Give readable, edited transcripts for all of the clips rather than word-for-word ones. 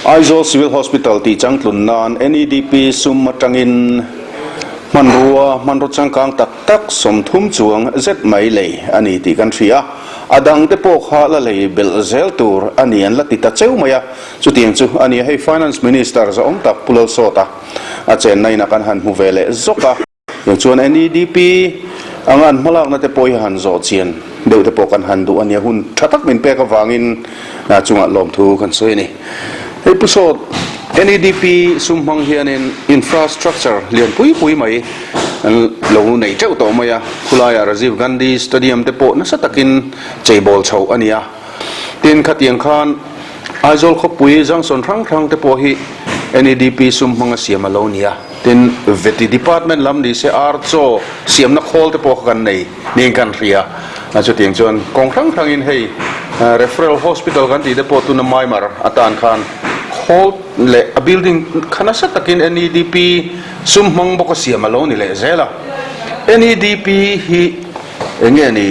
Aizawl Civil Hospital tih changtlun nan NEDP sum atangin hmanrua hmanraw changkang tak tak 30 chuang zet mai lei a ni tih kan hria a, a dangte pawh kha la lei belh zel tur a ni an la ti ta cheu mai a, chutiang chu a ni a, hei Finance Minister zahawm tak Pu Lalsawta a chenna inah kan han hmu ve leh zawk a. Chuan NEDP anga an hmalakna te pawh hi han zawh chian deuh te pawh kan han duh a nia, hun tha tak min pek avangin chungah lawmthu kan sawi a ni. Hei Pu Sawt, NEDP sum hmang hianin infrastructure lian pui pui mai an lo nei teuh tawh mai a, khulaiah Rajiv Gandhi Stadium te pawh nasa takin cheibawl chhoh a ni a. Tin, khatiang khan Aizawl khawpui junction hrang hrang te pawh hi NEDP sum hmanga siam a lo ni a. Tin, Vety Department lam ni se ar chaw siamna khawl te pawh kha kan nei niin kan hria. Chutiang chuan kawng hrang hrangin hei Referral Hospital kan tih te pawh tuna Myanmar atan khan khawl leh a building kha nasa takin NEDP sum hmang bawka siam a lo ni leh zel a. NEDP hi eng nge ni?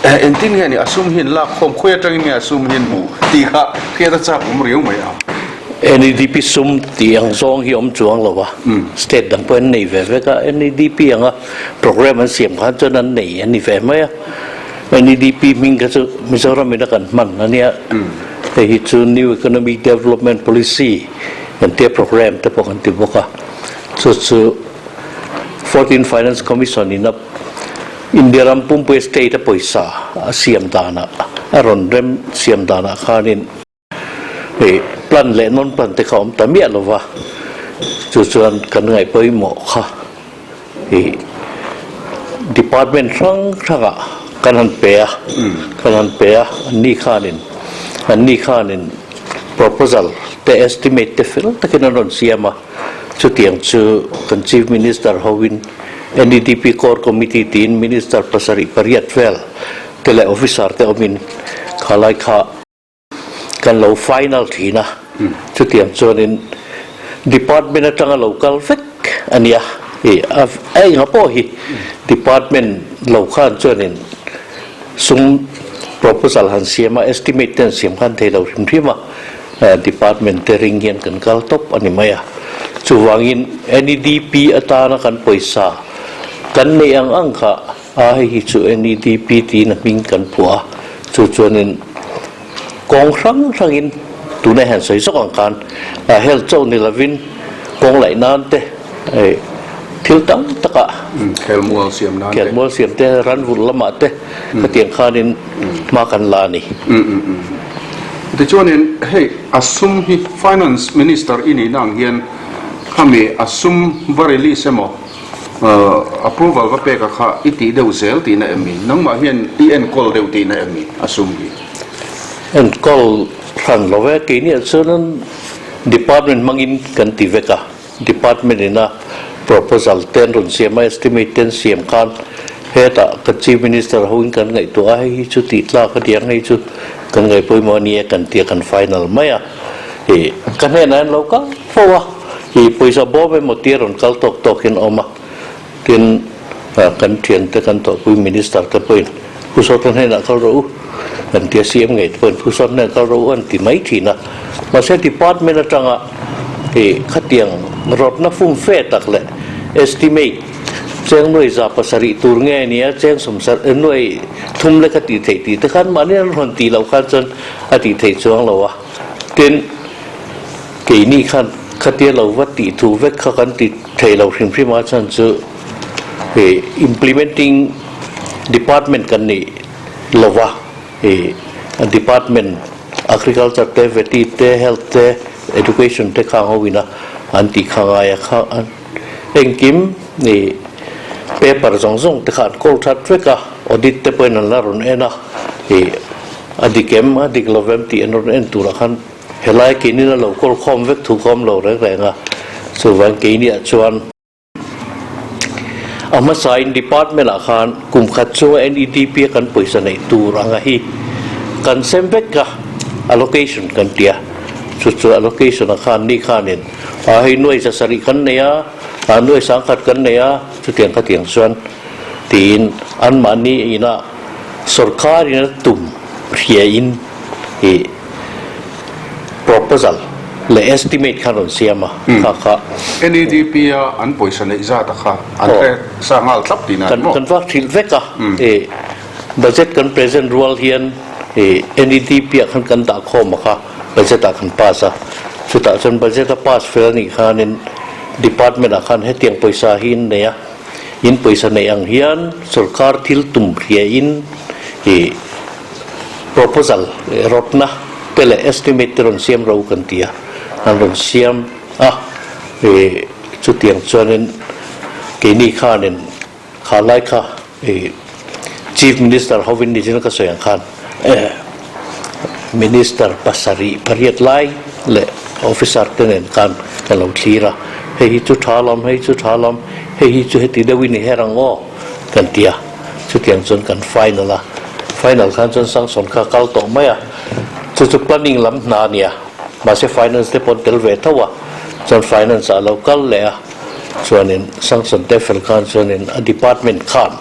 Engtin nge ni a sum hi an lak khawm? Khawi atangin nge a sum hi an hmuh tih kha hriat a chak awm riau mai a. NEDP sum tih ang zawng hi awm chuang lo a, state dang pawh an nei ve vek a, NEDP anga program an siam khan chuan an nei a ni ve mai a. NEDP hming kha chu Mizoram in a kan hman a nia, hei hi chu New Economic Development Policy kan tia program te pawh kan ti bawk a, chu chu 14 Finance Commission in a India ram pumpui state a pawisa a siam danah a rawn rem siam danah khanin ih plan leh non plan te kha awm ta miah lo va, chu chuan kan ngaih pawimawh kha ih department hrang hrangah kan han pe a, kan han pe a, anni khanin anni khanin proposal te estimate te fel takin an rawn siam a. Chutiang chu kan Chief Minister hoin NEDP Core Committee tiin Minister pasarih pariat vel te leh Officer te awmin khalai kha kan lo final thin a. Chutiang chuanin Department atanga lo kal vek a nia. Ih a enga pawh hi Department lo khan chuanin sum proposal han siam a, estimate te han siam khan thei lo hrim hrim a. Department te ring hian kan kal tawp a ni mai a. Chuvangin NEDP atana kan pawisa kan neih ang ang kha a hei hi chu NEDP tiin a hming kan phuah a, chu chuanin kawng hrang hrangin tunah hian sawi zawk ang khan health chauh ni lovin kawng laih nan te thil tam takah khelmual siam nan te khelmual siam te ranvulh lamah te khatiang khanin hma kan la a ni. Tichuanin hei a sum hi Finance Minister i nihna ang hian khami a sum va release emaw approval va pek a kha i tih deuh zel tihna em mi? Nangmah hian i enkawl deuh tihna em mi a sum hi? Enkawl hran lo e, keiniah chuan Department hmangin kan ti vek a. Department ina proposal te an rawn siam a, estimate te an siam khan hetah kan Chief Minister hoin kan ngaihtuah a, hei hi chu tih tlak a ni ang, hei chu kan ngaih pawimawh a ni e kan tia kan final mai a. Ih ka hnenah hian lo kal fo a, ih pawisa bawm emaw tia rawn kal tawk tawk hian a awm a, tin kan thiante kan tawhpui Minister te pawhin Phusawta hnenah kal rawh u kan tia CM ngei te pawhin Phusawta hnenah kal rawh u an ti mai thin a. Mahse department atanga ih khatiang rawtna fum fe tak leh estimate cheng nuai 700 tur nge nia cheng sawmsar nuai thum lek a tih theih tih te khan mahni an rawn tih loh khan chuan a tih theih chuang lo a. Tin, keini khan khatia lo va tih thu vek kha kan ti thei lo hrim hrim a chhan chu ih implementing department kan nih lova ih department agriculture te vety te health te education te khang ho ina an tih kha ngai a kha engkim ih paper zawng zawng te kha an kawl that vek a audit te pawhin an la rawn en a ih a dik em a dik lovem tih an rawn en turah khan helai keinin a lo kawl khawm vek thu khawm lo reng reng a chuvang keiniah chuan A hmasain department ah khan kum khat chunga NEDP a kan pawisa neih tur anga hi kan sem vek a, allocation kan ti a, chu chu allocation ah khan ni khanin ah hei nuai 700 kan nei a, ah nuai 10,000 kan nei a, chutiang khatiang chuan tiin anmahni inah sorkar in a tum hria in ih proposal. leh estimate kha rawn siam a, kha kha. NEDP a an pawisa neih zat a kha an hre sa nghal thlap tihna a ni maw? Kan vak hrilh vek a, budget kan present rual hian NEDP ah khan kan dah khawm a kha budget ah kan pass a, chutah chuan budget a pass fel a nih khanin department ah khan hetiang pawisa hi in nei a, in pawisa neih ang hian sorkar thil tum hriain ih proposal rawtna te leh estimate te rawn siam ro kan ti a, an rawn siam a, ih chutiang chuanin keini khanin kha lai kha ih Chief Minister hovin nichin ka sawi ang khan Minister pasarih pariat lai leh officer te nen khan ka lo thlir a, hei hi chu tha lawm, hei chu tha lawm, hei hi chu heti deuhin i her ang aw kan ti a, chutiang chuan kan final a, final khan chuan sanction kha kal tawh mai a, chu chu planning lam hna a nia, mahse finance te pawh an tel ve tho a, chuan finance ah a lo kal leh a, chuanin sanction te fel khan chuanin a department khan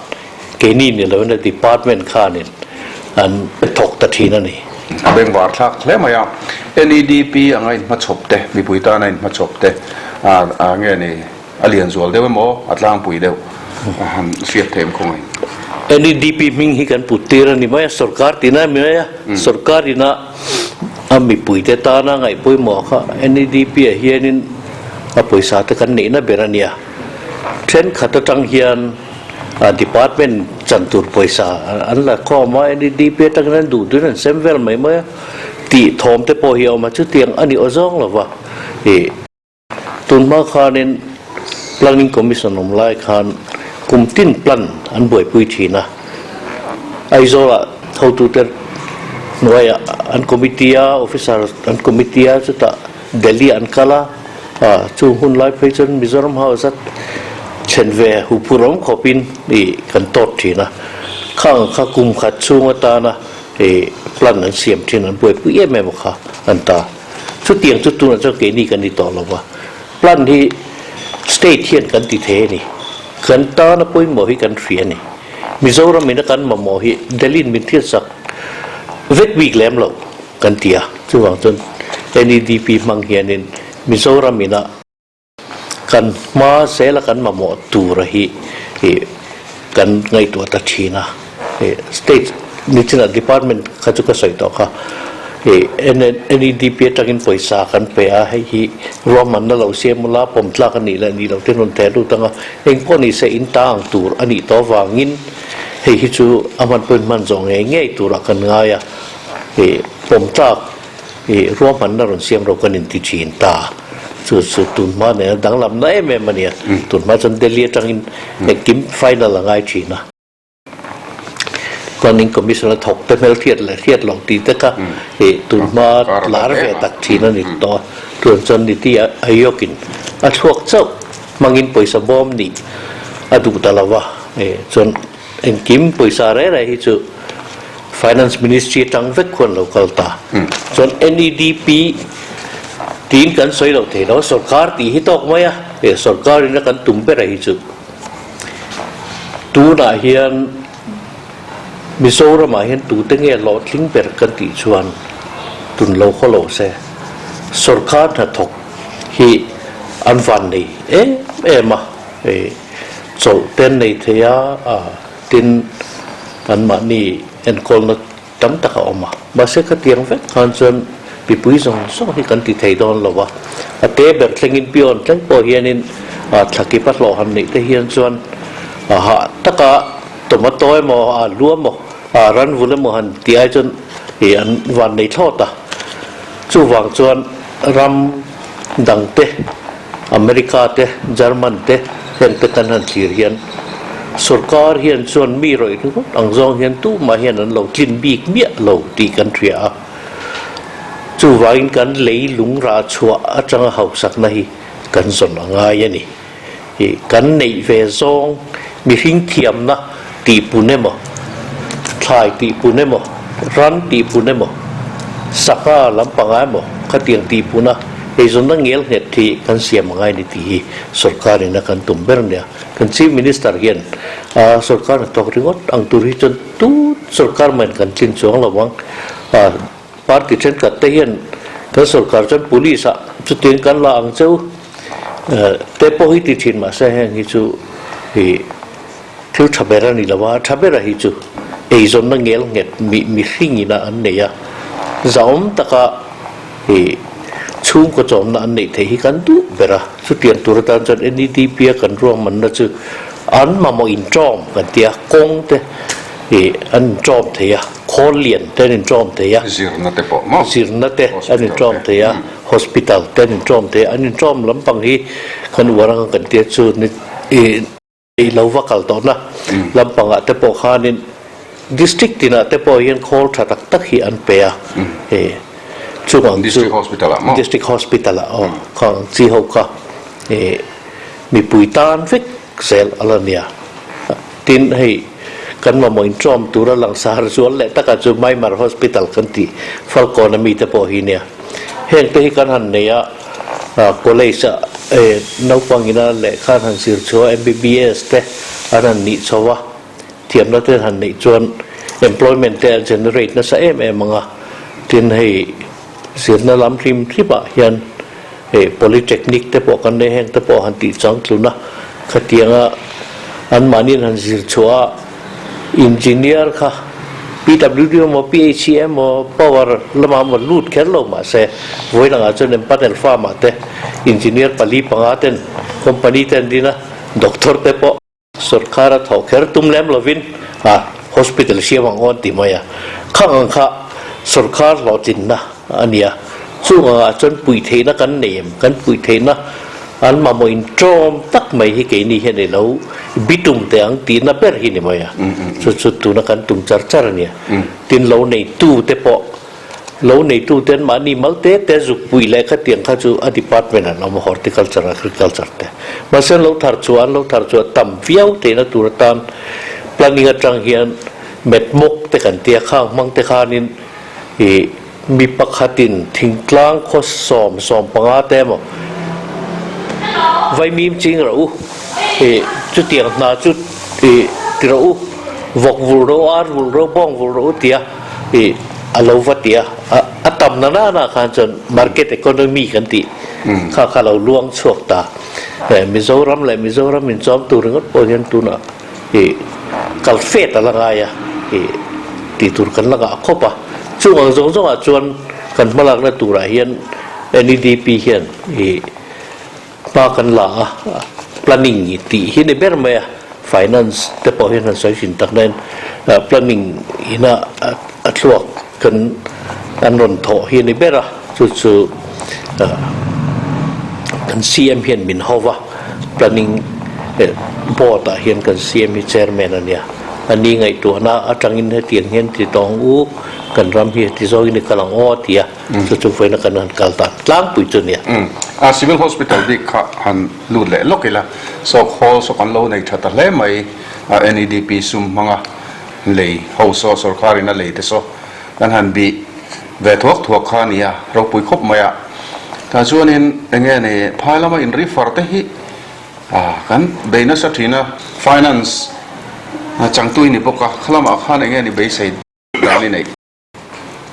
keini ni loin a department khanin an thawk ta thin a ni. A bengvar thlak hle mai a, NEDP anga inhmachhawp te, mipui tana inhmachhawp te a nge ni a lian zual deuh emaw a tlangpui deuh a han hriat theih em khawngaih? NEDP hming hi kan put tir a ni mai a, sorkar tihna a ni mai a, sorkar ina a mipuite tana ngaihpawimawh kha NEDP ah hianin a pawisa te kan neihna ber a nia. Thenkhat atang hian a department chan tur pawisa an la khawm a, NEDP atangin an duh duhin an sem vel mai mai a, tih thawm te pawh hi a awm a, chutiang a ni awzawng lo va, ih tunhma khanin Planning Commission awm lai khan kum tin plan an buaipui thin a, Aizawlah hotute hnuaiah an committee a, officer an committee a, chutah Delhi an kal a, chu hun lai phei chuan Mizoram House a thlen ve huphur awm khawpin ih kan tawt thin a, khang kha kum khat chhung atana ih plan an siam thin an buaipui em em kha an ta. Chutiang chu tunah chuan keini kan ni tawh lo va, plan hi state hian kan ti thei a ni, kan tana pawimawh hi kan hria a ni. Mizoram ina kan mamawh hi Delhi in min hriatsak vek bik lem lo. Kan ti a, chuvang chuan NEDP hmang hianin Mizoram ina kan hma zela kan mamawh tura hi kan ngaihtuah ta thin a. State nichinah department kha chu ka sawi tawh kha, NEDP atangin pawisa kan pe a, hei hi ruahmanna lo siam ula pawm tlak a nih leh nih loh te rawn theh lut ang a, engpawh ni se in ta ang tur a nih tawh avangin hei hi chu a hman pawhin hman zawh ngei ngei turah kan ngai a. Ih pawm tlak ih ruahmanna rawn siam ro kan inti thin ta. Chu chu tunhma nena danglamna em em a nia. Tunhma chuan Delhi atangin engkim final a ngai thin a. Planning Commission a thawk te hmel hriat leh hriat loh tih te kha ih tunhma lar ve tak thin a ni tawh a. Chuan chuan niti Ayokin a chhuak chauh hmangin pawisa bawm nih a duh ta lo va. Ih chuan Engkim pawisa reh reh hi chu Finance Ministry atang vek khuan lo kal ta. Chuan NEDP tiin kan sawi lo thei lo, sorkar tih hi tawk mai a, he sorkar in a kan tum ber a hi chu. Tunah hian Mizoramah hian tute nge hlawhtling ber kan tih chuan tun lo khaw lo se sorkar hnathawk hi an van nei em em a. Hei chawlh te an nei thei a, tin anmahni enkawlna tam tak a awm a. Mahse khatiang vek khan chuan mipui zawng zawng hi kan ti thei dawn lo a, a te ber thlengin peon thleng pawh hianin thlakip a hlawh han neih te hian chuan hah taka tomato emaw alu emaw ranvul emaw han tih ai chuan an van nei thlawt a. Chuvang chuan ram dang te America te, German te heng te kan han thlir hian sorkar hian chuan mi rawih ringawt ang zawng hian tumah hian an lo tlin bik miah lo tih kan hria a. Chuvangin kan lei lung rah chhuah atanga hausakna hi kan zawn a ngai a ni. Ih kan neih ve zawng mihring thiamna tihpun emaw, thlai tihpun emaw, ran tihpun emaw, sangha lampanga emaw khatiang tihpuna eizawnna ngel nghet hi kan siam a ngai ni tih hi sorkar ina kan tum ber nia. Kan Chief Minister hian a sorkar hnathawk ringawt ang tur hi chuan tut sorkar maiin kan tlin chuang lo ang. Party thenkhat te hian kan sorkar chuan police ah. Chutiang kan la ang cheu te pawh hi ti thin mahse heng hi chu ih thil tha ber a ni lo a, tha bera hi chu eizawnna ngel nghet mihring ina an nei a, zahawm taka ih chhungkaw chawmna an neih theih hi kan duh ber a, chutiang tur atan chuan NEDP a kan ruahmanna chu an mamawh inṭawm kan ti a, kawng te ih an inṭawm thei a, khawl lian te an inṭawm thei a, Zirna te pawh maw? Zirna te an inṭawm thei a, hospital te an inṭawm thei a, an inṭawm lampang hi kan uar ang kan tia chu ih. Ei lo va kal tawhna lampangah te pawh khanin district tinah te pawh hian khawl tha tak tak hi an pe a, hei chung ang chu District hospital ah maw? District hospital ah aw kha ang chi ho kha eh mipui tan vek zel a la nia. Tin hei kan mamawh inṭawm tura langsar zual leh takah chu Myanmar hospital kan tih Falkawn ami te pawh hi nia. Heng te hi kan han nei a. College ah naupang ina lehkha an han zir chho a, MBBS te an han nih chho a, thiamna te an han neih chuan employment te a generate nasa em em ang a, tin hei zirna lam hlim hlim ah hian hei polytechnic te pawh kan nei heng te pawh han tih chang tlun a, khatianga anmahni an han zir chhuah a. Engineer kha PWD emaw PHE emaw power lamah emaw lut kher lo mahse vawiin chuan empanel farm ah te engineer pali panga ten company te an din a, doctor te pawh sorkar a thawh kher tum lem lovin a hospital siam ang aw an ti mai a, khang ang kha sorkar hlawhtlinna a ni a, chung angah chuan puih theihna kan nei em, kan puih theihna An mamawh inṭawm tak mai hi keini hian i lo bitum teh ang tihna ber hi ni mai a, chu chu tuna kan tum char char a nia. Tin lo neitu te pawh, lo neitu ten mahni mal te te zuk puih leh khatiang kha chu a department an awm a, horticulture, agriculture te. Mahse an lo thar chhuah, an lo thar chhuah tam viau theihna tur atan planning atang hian metmawk te kan tia khang hmang te khanin ih, Mi pakhatin thingtlang khaw 75 te emaw vaimim ching rawh u, ih chutiang hna chu ih ti rawh u, vawk vul ro, ar vul ro, bawng vul rawh u tia ih a lo va ti a, a tam na nana khan chuan market economy kan tih kha kha lo luang chhuak ta. Mizoram leh Mizoram inchawm tur ringawt pawh hian tunah ih kal fet a la ngai a, ih tih tur kan la ngah khawp a. Chung ang zawng zawngah chuan kan hmalakna turah hian NEDP hian ih hma kan la a, planning tih hi ni ber mai a, finance te pawh hian han sawi thin tak nain planning ina a thluak kan an rawn thawh hi a ni ber a, chu chu kan CM hian min ho va, planning board ah hian kan CM hi chairman a nia, a ni ngaihtuahna atangin hetiang hian ti tawng u, kan ram hi heti zawngin i kal ang aw a ti a, chu chu vawiina kan han kal dan tlangpui chu a nia. A civil hospital bik kha han lut leh lawk ila, saw khawl saw kan lo nei tha ta hle mai a, NEDP sum hmanga lei ho saw sorkarin a lei te saw kan han bih ve thuak thuak kha a nia, ropui khawp mai a. Tah chuanin eng nge ni phai lama in refer te hi kan bei nasa thin a. Finance changtu i ni bawk a, khalamah khan eng nge ni beisei dan i neih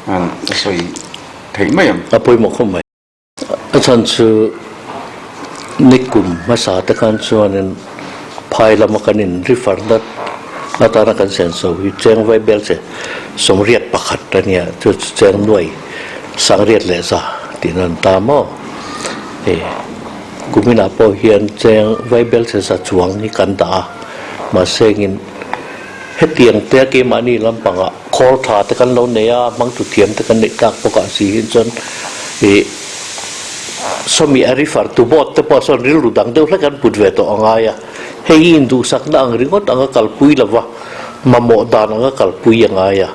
a sawi theih mai ang. A pawimawh khawp mai. A chhan chu nikum hmasa te khan chuanin phai lama kan in refer na atana kan senso hi cheng vai bel che 81 a nia, chu chu cheng nuai 1100 tih nan ta maw? Hei kuminah pawh hian cheng vai bel che za chuang hi kan dah a, mahse engin hetiang te a keimahni lampangah Khawl tha te kan lo nei a, hmangtu thiam te kan neih tlak bawk ah si hin chuan ih sawmi a refer tu board te pawh sawn rilru dang deuh hlek an put ve tawh a ngai a, hei hi induhsakna ang ringawt anga kalpui lova mamawh dan anga kalpui a ngai a,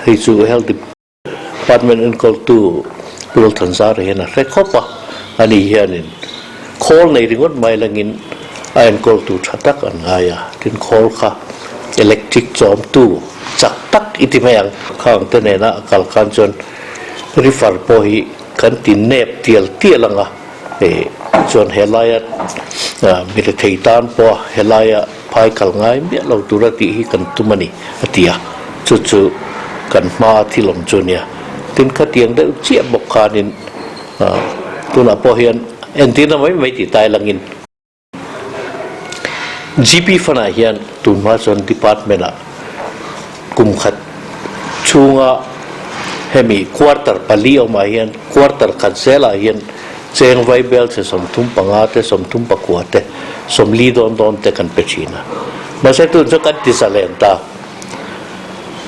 hei chu health department enkawltu Pu Lalthanzara hian a hre khawp a, ani hianin Khawl nei ringawt mai langin a enkawltu tha tak an ngai a, tin khawl kha electric chawmtu chak tak i ti mai ang. Khang te nena a kal khan chuan refer pawh hi kan ti nep tial tial ang a, chuan helaia mi rethei tan pawha helaia phai kal ngai miah lo tura tih hi kan tum a ni a ti a, chu chu kan hmaa thil awm chu a nia. Tin khatiang deuh chiah bawk khanin. Tunah pawh hian entirna mai mai tih tai langin GP Fund-ah hian tunhma chuan department-ah kum khat chhunga hemi quarter pali awmah hian quarter khat zelah hian cheng vaibel che 35 te 34 te 40 dawn dawn te kan pe thin a. Mahse tun chu kan ti zalen ta.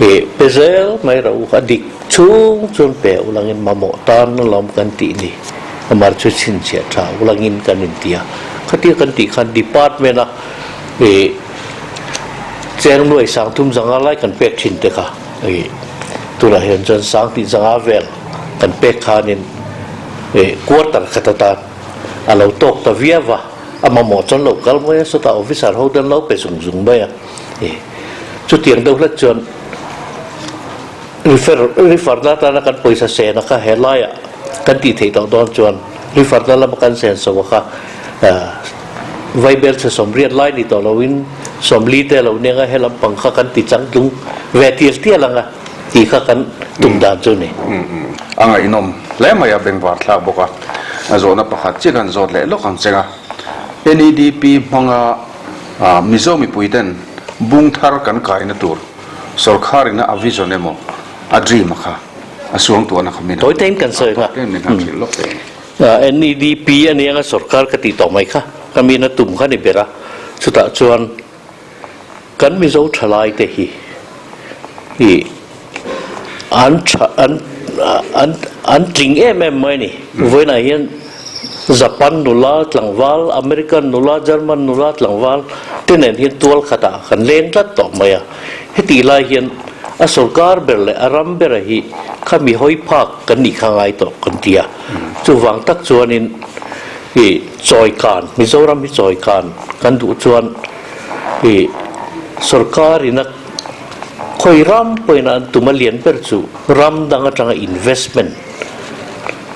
Ih pe zel mai rawh u a dik chhung chuan pe ulangin mamawh tan alawm kan tih ni. Amar chu chhinchhiah tha ulangin kan inti a. Khatia kan tih khan department a ih cheng nuai 30 zanga lai kan pek thin te kha ih tunah hian chuan 20 zanga vel kan pek khanin ih quarter khat atan a lo tawk ta viau a. A mamawh chuan lo kal mai a sawtah officer ho te an lo pe zung zung mai a. Ih chutiang deuh hlat chuan refer refer na atana kan pawisa sen a kha helaiah kan tih theih tawh dawn chuan refer na lama kan sen so a kha vaibel chhe 80 lai ni tawh loin 40 te lo nia nga he lampang kha kan ti changtlung ve tial tial ang a tih kha kan tum dan chu a ni. A ngaihnawm hle mai a, bengvar thlak bawk a, a zawhna pakhat chiah kan zawt leh lawk ang cheng a, NEDP hmanga Mizo mipuiten bung thar kan kaina tur sorkharina a vision emaw a dream a kha a suangtuahna kha min Tawi tein kan sawi nga. Tawi tein min han hrilh lawk teh. NEDP a nia nga sorkar ka tih tawh mai kha ka min a tum kha ni ber a, chutah chuan kan Mizo thalai te hi ih an tha an an an tling em em mai a ni. Vawiinah hian Japan nula tlangval, American nula, German nula tlangval te nen hian tual khatah kan leng tlat tawh mai a. Hetih lai hian a sorkar ber leh a ram bera hi khami hawi phak kan nih kha ngai tawh kan ti a. Chuvang tak chuanin ih chawikan, Mizoram hi chawikan kan duh chuan ih sorkarin a Khawi ram pawhin an tum a lian ber chu ram dang atanga investment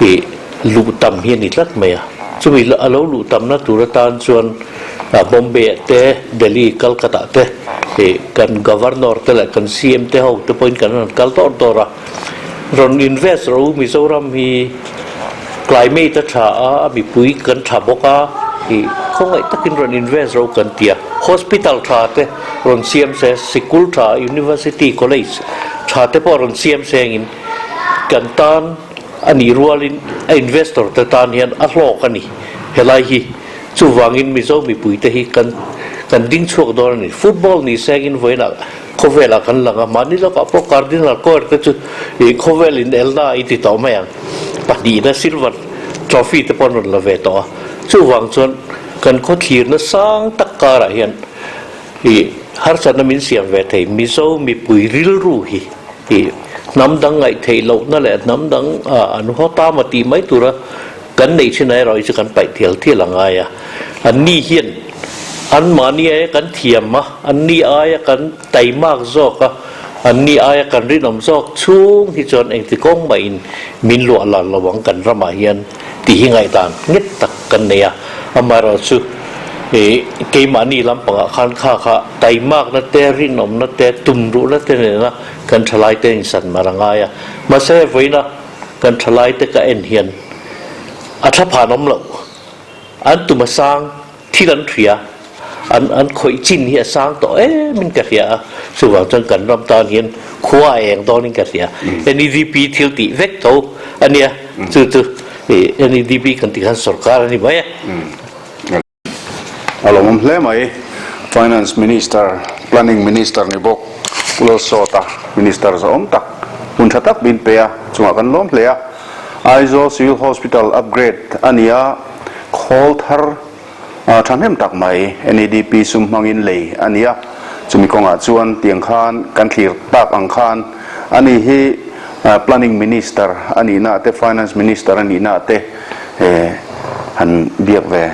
ih luh tam hi a ni tlat mai a. Chumi a lo luh tamna tur atan chuan Bombay ah te, Delhi, Calcutta ah te ih kan Governor te leh kan CM te ho te pawhin kan rawn kal dawr dawr a. Rawn invest rawh u Mizoram hi climate a tha a, a mipui kan tha bawk a ih khawngaih takin rawn invest rawh u kan ti a. Hospital tha te. Rawn siam se, sikul tha, University, College tha te pawh rawn siam sengin kan tan a nih rualin a investor te tan hian a hlawk a ni. Helai hi chuvangin Mizo mipui te hi kan kan ding chhuak dawn a ni. Football ni sengin vawiinah khawvelah kan lang a, mahni lawkah pawh Cardinal Coer te chu ih khawvel in elna a inti tawh mai ang. Pahnihna silver trophy te pawh an rawn la ve tawh a. Chuvang chuan kan khawthlirna sang tak karah hian I harsatna min siam ve thei Mizo mipui rilru hi i hnam dang ngaih theih lohna leh hnam dang an haw ta maw tih mai tura kan neih thin erawh hi chu kan paih thial thial a ngai a. Anni hian anmahni aia kan thiam a, anni aia kan taimak zawk a, anni aia kan rinawm zawk chhung hi chuan engti kawng mahin min luah lan lo ang kan ramah hian tih hi ngaihdan nghet tak kan nei a. Amaherawhchu Ih, keimahni lampangah khan kha kha taimakna te, rinawmna te, tumruhna te nena kan thalaite insan mar a ngai a. Mahse, vawiina kan thalaite ka en hian a thlaphan awm loh. An tum a sang, thil an hria, an an khawih chin hi a sang tawh em in ka hria a. Chuvang chuan kan ram tan hian khua a eng dawnin ka hria. NEDP thil tih vek tho a nia, chu chu NEDP kan tih khan sorkar a ni mai a. A lawmawm hle mai. Finance Minister, Planning Minister ni bawk Pu Lalsawta, Minister zahawm tak, hun tha tak min pe a, chungah kan lawm hle a. Aizawl Civil Hospital upgrade a ni a, khawl thar thahnem tak mai NEDP sum hmangin lei a ni a. Chumi kawngah chuan tiang khan kan thlir tak ang khan a ni hi Planning Minister a nihna te, Finance Minister a nihna te, han biak ve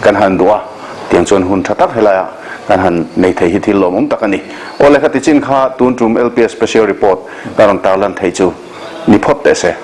kan han duh a, tiang chuan hun tha tak helaiah kan han nei thei hi thil lawmawm tak a ni. Aw lehkha tichin kha tun tum LPS Special Report ka rawn tarlan thei chu ni phawt teh se.